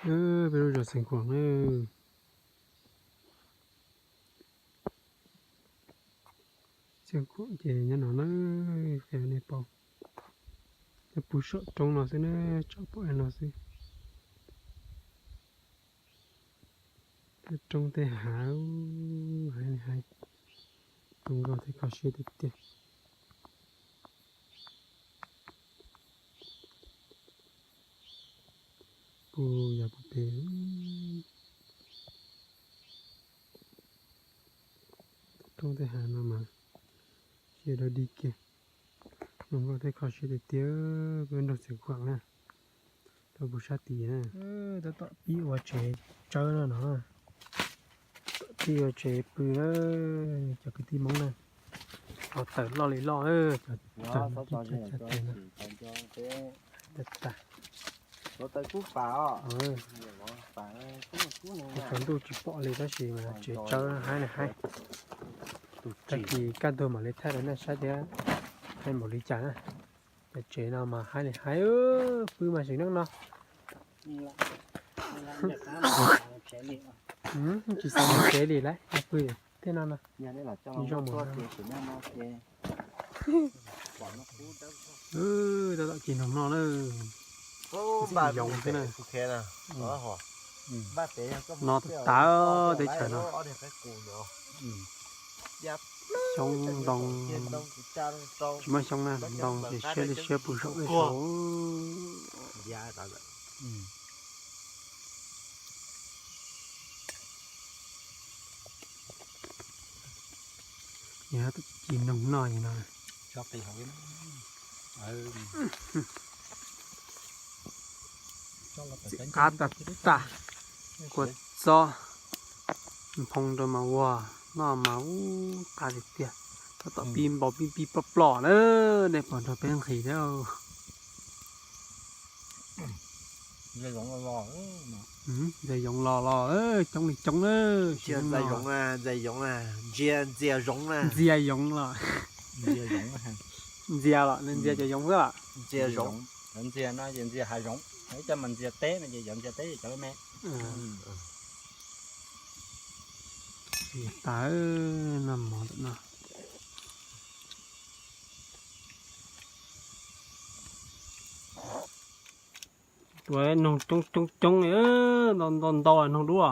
Peb lub zos Xeev Khuam na. Xeev Khuam ces nyob no na, qhia nej paub. Nyob puag saum roob no xwb na, tsom pom li no xwb. Tej roob tej hav, hav li hav, zoo nkauj thiab kho siab tiag tiag. Puag yog puag pem roob tej hav no mas, cia dog dig kiag, zoo nkauj thiab kho siab tiag tiag. Peb nroog Xeev Khuam na, rau puag sab tid na. Tab tom pib ua tsev tsawb no no, pib ua tsev pw na, cov kwv tij Hmoob na. Cov taws loj li loj, cov taws no, cov taws no. Tag tag. Tsaus ntuj tsis pom li tab sis mas tsev tsawb haib li haib. Tag kis kaj ntug mam li thaij rau nej saib thiab, haib npaum li cas na. Cov tsev no mas haib li haib, pw mas sim neej no. Tsis xav mus tsev li lawm, pw tej no no. Zoo mus. Tab tom kis noog no na. Yoov xwb na. No tas tas teb chaws no. Xyoob ntoo, tsis muaj xyoob na, ntoo ces siab li siab pw saum tej saud. Yog tus ci noog noj no. Txiv qab tag tag, kua txob nphoo rau mas ua noj mas ub qab tiag tiag. Tab tom pib npau pib pib ploj ploj na, nej pom nrog peb nqhis thiab. Ntxaij yoov los los coob li coob na. Ntxaij yoov, ntxia ntxias yoov na. Ntxia yoov los. Ntxia los, ntxia cov yoov xwb los. Ntxia yoov. Ntxia no ces ntxia hav zoov, ib co mas ntxia teb no ces cov ntxia teb ces cov me me. Tas, noj mov ntawm no. Tua noog coob coob coob, ntau ntau ntau noog dub.